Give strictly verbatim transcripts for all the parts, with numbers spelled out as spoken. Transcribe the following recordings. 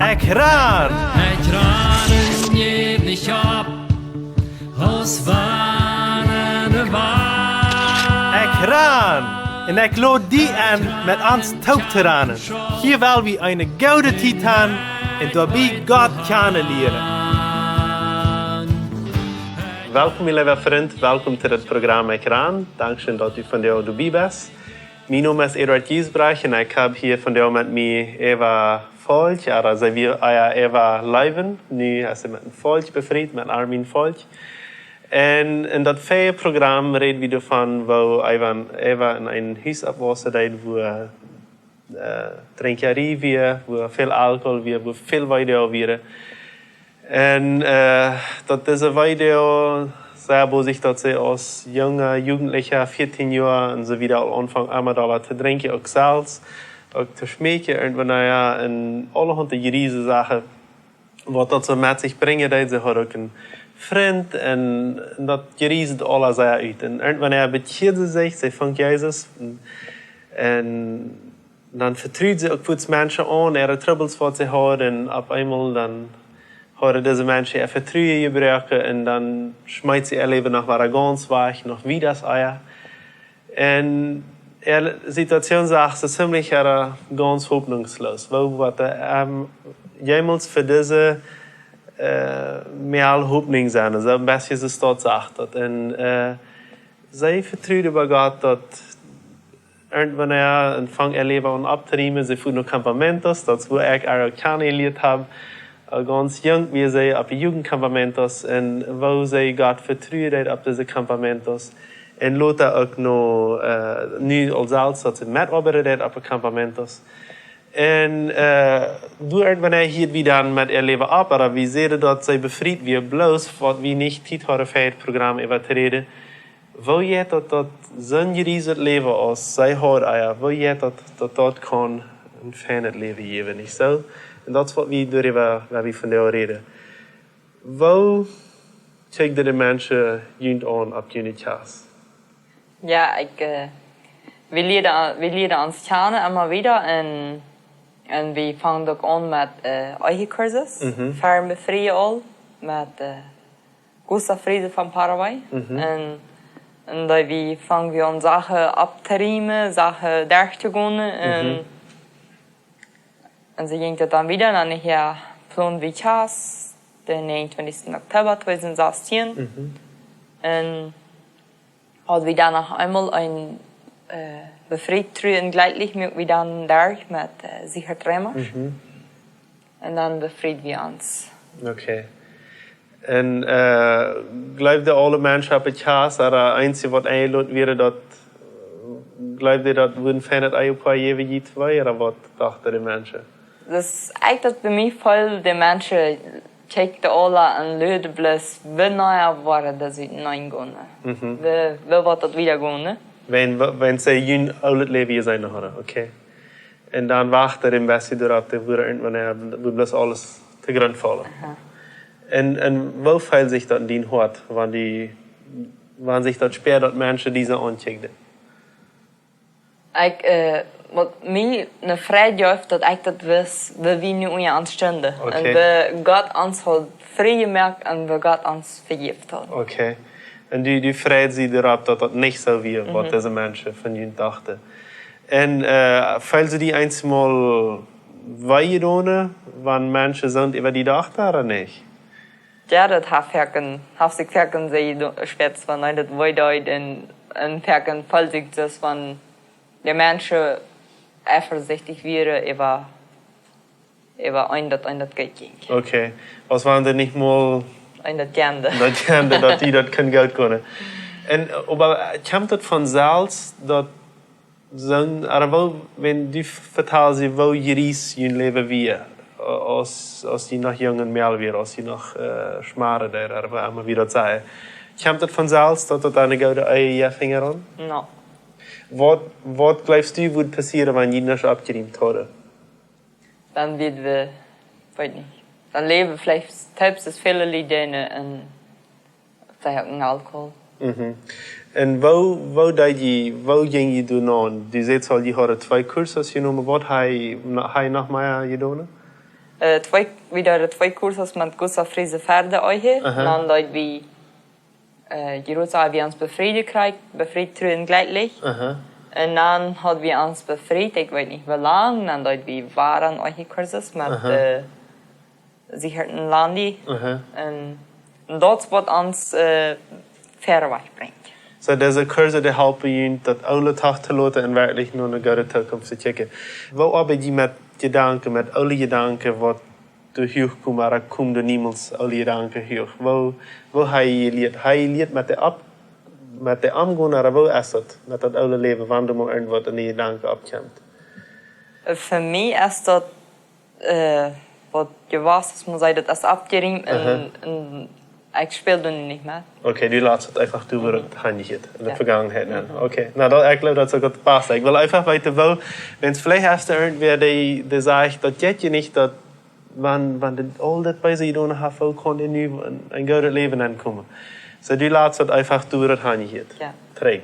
Ekjran! Ekjran, jäw nich opp, aus wann de Welt. Ekjran! Un ekj lod die enn, met ons toop to ranen. Hia well wie eene goode Tiet han un doabie Gott kjanen lieren. Welkom, mien leewa Frint. Welkom to daut Program Ekjran. Dankscheen, daut du vondoag doabie best. Mien Nomen es Eduard Giesbrecht un ekj hab hia vondoag met mie Eva Volk, ooda see wia ea Eva Leiwen. Nu es see met een Volk befriet, met Armin Volk. Un enn daut väaje Program räd wie doavon, woo Eva, Eva enn een Hus oppwausse deed, wua Drinkjarie wia, wua väl Alkohol wia, wua väl Weedoag wieren. Un daut dise Weedoag, see wia sikj, daut see aus junga Jugentlicha, vieetieen Joa un soo wieda, aul aunfunk emma dolla to drinkjen, uk selfst, uk to schmeekjen, irjentwanea, un aulahaunt jriese Sachen, waut daut soo met sikj brinjen deed. See haud uk een Frint un daut jriesd aula sea ut. Un irjentwanea bekjieed see sikj, see funk Jesus. Un dan vetrud see uk fuaz Menschen aun, äare Trubbels, waut see haud. Un opp eemol dan hauden dise Menschen äa Vetruen jebroaken un dan schmeet see äa Läwen noch wada gaunz wajch, noch wieda aus ea. Un äare Situation sach soo ziemlich gaunz hopninjsloos. Woo waut jemols fa dise Mäakj Hopninj sennen, soo een bät soo aus daut sach daut. Un see vetrud oba Gott, daut irjentwanea un funk äa Läwen aun opptorieemen. See fua no campamentos, daut es wua ekj äa uk kjanen jelieet hab. Gaunz junk wia see opp de Jugendcampamentos un woo see Gott vetruen deed opp dise campamentos. Un lota uk no, nu aul selfst, daut see metoabeiden deed opp de campamentos. Un doa irjentwanea hieed wie dan met äa Läwen opp, oba wie säden, daut see befriet wia, bloos waut wie nich Tiet hauden fa daut Program äwa to räden. Woo jeit daut, daut soon jrieset Läwen aus see haud ea, woo jeit daut, daut daut kaun een feinet Läwen jäwen, nich soo? Un daut es waut wie doaräwa, wua wie vondoag räden. Woo kjikjen de Menschen junt aun opp june Kjast? Jo, ekj, wie lieeden, wie lieeden ons kjanen emma wieda un, un wie fungen uk aun met Ehekursus, fa befrieen aul, met Gustav Friesen von Paraguay. Un, un doa wie fungen wie aun Sachen opptorieemen, Sachen derchtogonen un, un soo jinkj daut dan wieda. Dan hia plonden wie Kjast, dän näajenuntwintichsten Oktober tweedusent sastieen. Un haud wie dan noch eemol een befriet, tru un jlekjlich, muak wie dan derch met Sichert Reimers. Un dan befried wie ons. Okay. Un jleewden aule Menschen opp de Kjast, ooda eensje waut enjeloden wieren, daut, jleewden daut wudd een feinet Ehepoa jäwen, jie twee, ooda waut dochten de Menschen? Daut es ejentlich daut bie mie väl de Menschen kjikjten aula un luaden bloos, wanea woat daut uteneen gonen. Woo, woo woat daut wieda gonen. Wan, wan see jun oolet Läwen jeseenen hauden, okay. Un dan wachten een bät doaropp, daut wudd irjentwanea, wudd bloos aules to Grunt faulen. Un, un woo feelt sikj daut enn dien Hoat, wan die, wan sikj daut spieed, daut Menschen die soo aunkjikjen? Ekj, waut mie ne Freid jeef, daut ekj daut wist, woo wie nu unja ons stunden. Un woo Gott ons haud frie jemoakt un woo Gott ons vejäft haud. Okay. Un du, du freidst die doaropp, daut daut nich soo wia, waut dise Menschen von junt dochten. Un feelst du die eensmol wee jedonen, wan Menschen soont äwa die dochten, ooda nich? Jo, daut haft foaken, haft sikj foaken sea jedo-, spieet, wan eent daut wee deed un, un foaken feelt sikj daut, wan de Menschen eifasichtich wieren äwa, äwa een daut, een daut goot jinkj. Okay. Aus wan dee nich mol een daut jande. Daut jande, daut die daut kunnen goot gonen. Un, oba kjemt daut von selfst, daut soon, ooda woo, wan du vetalst, woo jriees jun Läwen wia, aus, aus jie noch junge Mäakj wieren, aus jie noch schmarren deeden, ooda woo emma wie daut sajen. Kjemt daut von selfst, daut daut eene goode Ehe jeft hinjaraun? No. Waut, waut jleefst du, wudd passieren, wan jie nich oppjerieemt hauden? Dan wudden wie, weet nich. Dan läwden veleicht teepses väle Lied un veleicht uk Alkohol. Un woo, woo deed jie, woo jinkj jie doano? Du sätst aul, jie hauden twee Kursen jenomen. Waut haft hee noch mea jedonen? Äh, twee, wie deeden twee Kursen met Gustav Friese Verde Ehe. Aha. Un dan deed wie, äh, Jerusalem, wie ons befriet kjrieech, befriet, tru un jlekjlich. Aha. Un dan haud wie ons befriet, ekj weet nich woo lang, dan deed wie wada een Ehe Kursus met, aha, äh, Sichert un Landi. Aha. Un, un daut es waut ons, äh, wieda wajch brinjt. So, dise Kursen, dee halpen junt daut Oole toch to loten un werkjlich no eene goode Zukunft to kjikjen. Woo oabeit jie met Jedanken, met oole Jedanken, waut doa huach komen, ooda komen doa niemols oole Jedanken huach? Woo, woo hab jie jelieet? Hab jie jelieet met dee opp, met dee omgonen, ooda woo es daut met daut oole Läwen, wan doa mol irjentwaut en de Jedanken oppkjemt? Äh, fa mie es daut, äh, waut jewast es, mott ekj sajen, daut es aufjeriemt un, aha, un ekj speel doa nu nich mea. Okay, du latst daut eefach, du, mhm, wurdst hanjehieet en de, ja, Vegangenheit, jo. Mhm. Okay, na, daut, ekj jleew, daut es uk waut paust. Ekj well eefach weeten, woo, wan veleicht es doa irjentwäa, dee, dee sajcht, daut jeit je nich, daut, wan, wan dee aul daut Beese jedonen haft, woo kaun dee nu een, een goodet Läwen aunkomen? So, du latst daut eefach, du wurdst hanjehieet. Jo. Trigj.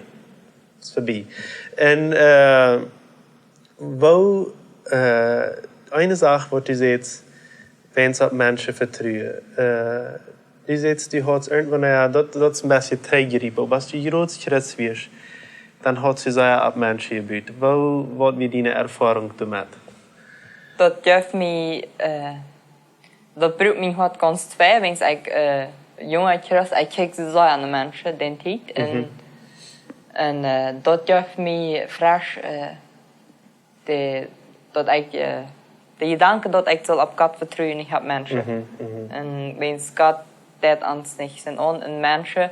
Es verbie. Un, äh, woo, äh, eene Sach, waut du sajchst, wan wie opp Menschen vetruen. Äh, du sajchst, du hast irjentwaut, na jo, daut, daut es een bät trigjjeriepen. Oba aus du jrod Christ wieescht, dan hast du sea opp Menschen jebut. Woo, waut wia diene Erfoarunk doamet? Daut jeef mie, äh, daut bruak mien Hoat gaunz twei, wiels ekj, äh, junga Christ, ekj kjikj soo sea aun de Menschen, dee Tiet. Un, mhm, un, äh, daut jeef mie fresch, äh, de, daut ekj, äh, de Jedanken, daut ekj saul opp Gott vetruen, nich opp Menschen. Mhm, mhm. Un wiels Gott deit ons nich sien aun un Menschen,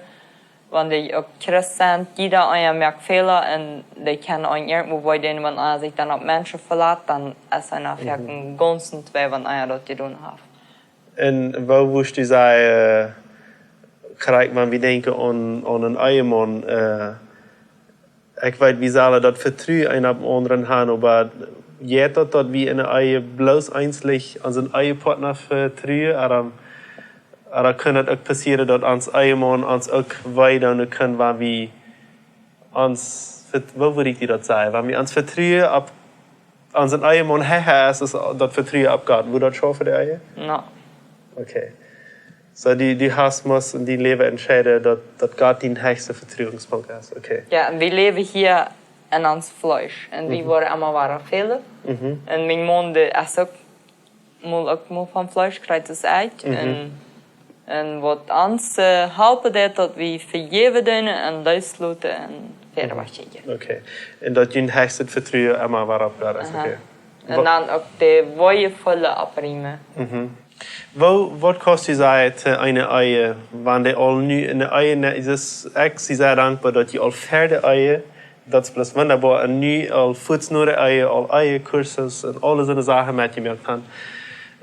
wan dee uk Christ sent, jieda eena moakt Fäla un dee kjennen uk irjentwoo wee doonen, wan eena sikj dan opp Menschen velat, dan es eena, mhm, foaken gaunz twei, wan eena daut jedonen haft. Un woo wurscht du sajen, äh, krakjt wan wie denkjen aun, aun een Ehemaun, äh, ekj weet, wie sellen daut Vetruen eena opp dän aundren haben, oba jeit daut, daut wie en de Ehe bloos eensich onsen Ehepartner vetruen, ooda, ooda kaun daut uk passieren, daut ons Ehemaun ons uk wee doonen kaun, wan wie ons vet-, woo wudd ekj die daut sajen? Wan wie ons Vetruen opp onsen Ehemaun hecha es, es daut Vetruen opp Gott. Wudd daut schaufen, de Ehe? No. Okay. So, du, du hast must en dien Läwen entscheiden, daut, daut Gott dien hechsta Vetruenspunkt es. Okay. Jo, un wie läwen hia en ons Fleesch. Un wie, mhm, woaren emma wada fälen. Mhm. Un mien Maun, dee es uk mol, uk mol von Fleesch, krakjt aus ekj. Mhm. Un, un waut ons, äh, halpen deit, daut wie vejäwen doonen un loosloten un wieda, mhm, wajchgonen. Okay. Un daut jun hechstet Vetruen emma wada opp Gott es, aha, okay. Un wa- dan uk de Wieed opriemen. Mhm. Woo, waut kaust du sajen to eene Ehe, wan dee aul nu en de Ehe, nä, es, ekj sie sea dankboa, daut jie aul ver de Ehe, daut es bloos wundaboa, un nu aul fuaz no de Ehe, aul Ehekursen un aule soone Sachen metjemoakt haben,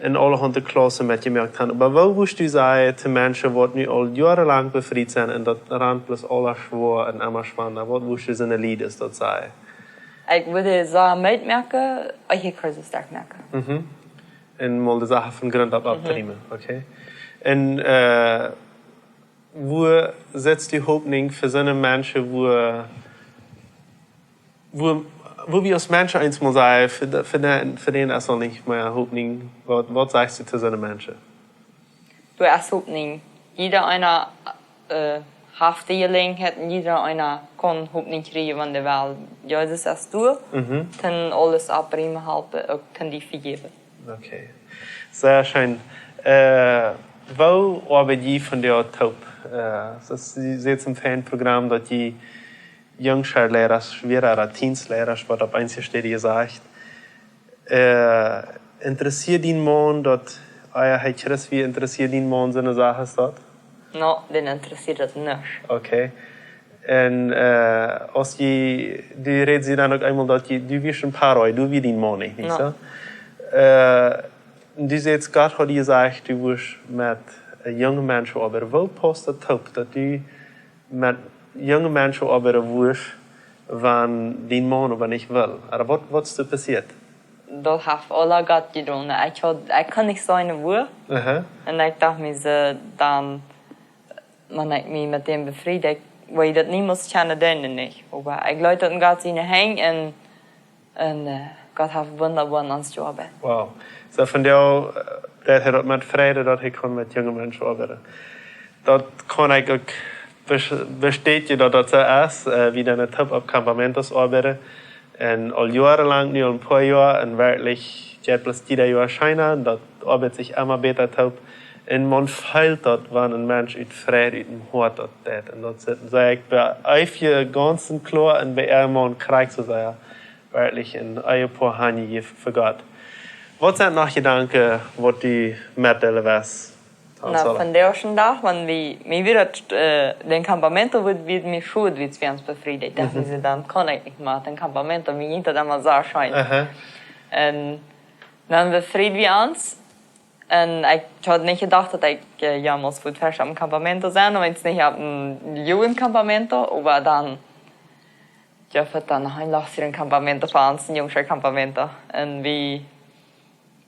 un aulahaunt Klaussen metjemoakt haben. Oba woo wurscht du sajen to Menschen, waut nu aul joarenlang befriet sent un daut rant bloos aules schwoa un emma schwanda, waut wurscht du soone Lied daut sajen? Ekj wudd sajen, metmoaken, Ehekursen derchmoaken. Mhm. Un mol de Sachen von Grunt opp, mhm, opptoräumen, okay. Un, äh, woo sitst du Hopninj fa soone Menschen, woo, woo, woo wie aus Menschen eemol sajen, fa de, fa de, fa dän es aul nich mea Hopninj, waut, waut sajchst du to soone Menschen? Doa es Hopninj. Jieda eena, äh, haft de Jeläajenheit un jieda eena kaun Hopninj kjrieen, wan dee well. Jesus es doa, mhm, kaun aules opriemen, halpen, uk kaun die vejäwen. Okay. Sea scheen. Äh, woo oabeit jie vondoag toop? Äh, daut es, jie sent een fein Programm, daut jie Jungscha Liera, schwoa Teens Liera, woat opp eenje Städen jesajcht. Äh, interessieet dien Maun daut, ah jo, hee Christ wia, interessieet dien Maun soone Sachen aus daut? No, dän interessieet daut nich. Okay. Un, äh, aus jie, du rätst dan uk eemol daut jie, du wieescht en Paraguay, du wia dien Maun nich, nich, no, soo? Äh, du sajchst, Gott haud die jesajcht, du wurscht met, äh, junge Menschen oabeiden. Woo pausst daut toop, daut du met junge Menschen oabeiden wurscht, wan dien Maun oba nich well? Ooda waut, waut es doa passieet? Daut haft aules Gott jedonen. Ekj haud, ekj kunn nich seenen woo. Aha. Un ekj docht mie soo, dan, wan ekj mie met däm befried, ekj wudd daut niemols kjennen doonen, nich. Oba ekj leet daut en Gott siene Henj un, un, äh, Gott haft wundaboa aun ons jeoabeit. Wow. Soo von doa, äh, daut hee daut met Freid, daut hee kunn met junge Menschen oabeiden. Daut kaun ekj uk bes-, bestädjen, daut daut soo es, äh, wie dan toop opp campamentos oabeiden. Un aul joarenlang, nu aul een poa Joa, un werkjlich jeit bloos jieda Joa scheena, un daut oabeit sikj emma bäta toop. Un maun feelt daut, wan een Mensch ut Freid, ut däm Hoat daut deit. Un daut sit, saj ekj, bie Eefje gaunz kloa un bie äa Maun krakjt soo sea. Werkjlich een Ehepoa hanjejäft fa Gott. Waut sent noch Jedanken, waut du metdeelen west? Na, vondoag dän Dach, wan wie, mie wia daut, äh, dän campamento wort, wort mie schod, wiels wie ons befrieden. Ekj docht, mhm, mie soo, dan kaun ekj nich mea, dän campamento, mie jinkj daut emma soo scheen. Aha. Un dan befrieden wie ons. Un ekj haud nich jedocht, daut ekj, äh, jemols wudd fesch opp een campamento sennen, wan nich opp een Jugendcampamento, oba dan, jo, fa dan een lastjen campamento, fa ons een jungscha campamento. Un wie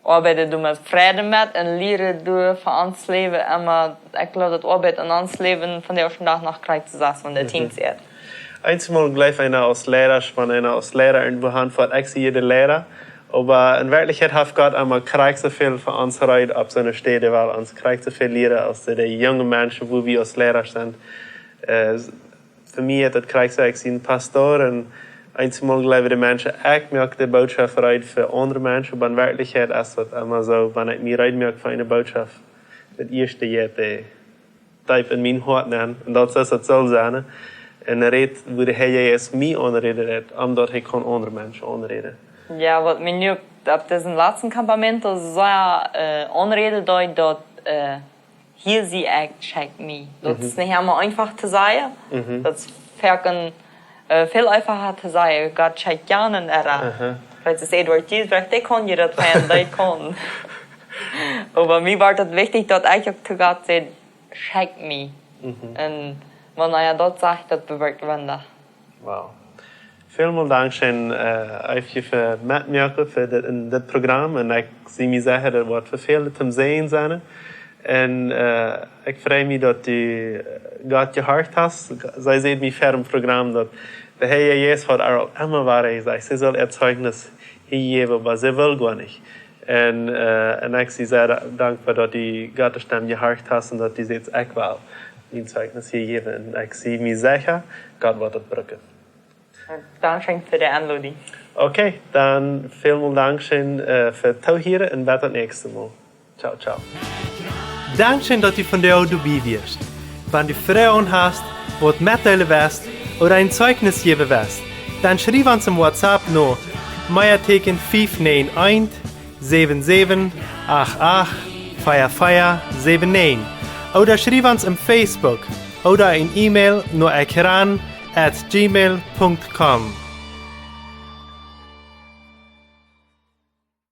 oabeiden doa met Freid met un lieren doa fa ons Läwen emma, ekj jleew, daut oabeit aun ons Läwen vondoag dän Dach noch krakjt soo aus wan de, mhm, Teens sent. Eensmol jleeft eena aus Liera, wan eena aus Liera irjentwua aunfangt, ekj sie de Liera. Oba en Werkjlichkjeit haft Gott emma krakjt soo väl fa ons reed opp soone Städ, wiels ons krakjt soo väl lieren aus de, de junge Menschen, wua wie aus Liera sent. Äh, fa mie es daut krakjt soo, ekj sie een Pastor un eensmol jleewen de Menschen, ekj moak de Bootschoft reed fa aundre Menschen, oba en Werkjlichkjeit es daut emma soo, wan ekj mie reed moak fa eene Bootschoft, daut ieeschte jeit dee deep en mien Hoat nenn, un daut es, daut saul sennen. Un hee rät, woo de Herr Jesus mie aunräden deit, om daut hee kaun aundre Menschen aunräden. Jo, waut mie nu opp disen latsten campamento sea, äh, aunräden deed, daut, äh, hia sie ekj, schekj mie. Daut es, mhm, nich emma eefach to sajen. Mhm. Daut es foaken, äh, väl eefacha to sajen, Gott schekjt Jan un Ella. Aha. Veleicht es Edward Giesbrecht, dee kaun je daut sennen, dee kaun. Oba mie wia daut wichtich, daut ekj uk to Gott säd, schekj mie. Mhm. Un wan hee daut sajcht, daut bewirkjt Wunda. Wow. Välmol dankscheen, äh, Eefje, fa metmoaken fa dit, en dit Program. Un ekj sie mie secha, daut woat fa väle toom Säajen sennen. Un, äh, ekj frei mie, daut du, äh, Gott jehorcht hast. See säd mie ver däm Program, daut de Herr Jesus haud äa aul emma wada jesajcht, see sull äa Zeichnis hia jäwen, oba see wull goanich. Un, äh, un ekj sie sea da-, dankboa, daut du Gott siene Stemm jehorcht hast un daut du sätst, ekj well mien Zeichnis hia jäwen. Un ekj sie mie secha, Gott woat daut brucken. Dankscheen fa de Enlodunk. Okay, dan välmol dankscheen, äh, fa daut Toohieren un bat daut näakjste Mol. Ciao, ciao. Dankscheen, daut du vondoag doabie wieescht. Wan du Froagen hast, waut metdeelen west ooda een Zeichnis jäwen west, dan schriew ons em WhatsApp no Meateken fief näajen eent, säwen säwen acht acht, vea vea säwen näajen, ooda schriew ons em Facebook ooda een E-Mail no ekran at gmail punkt com.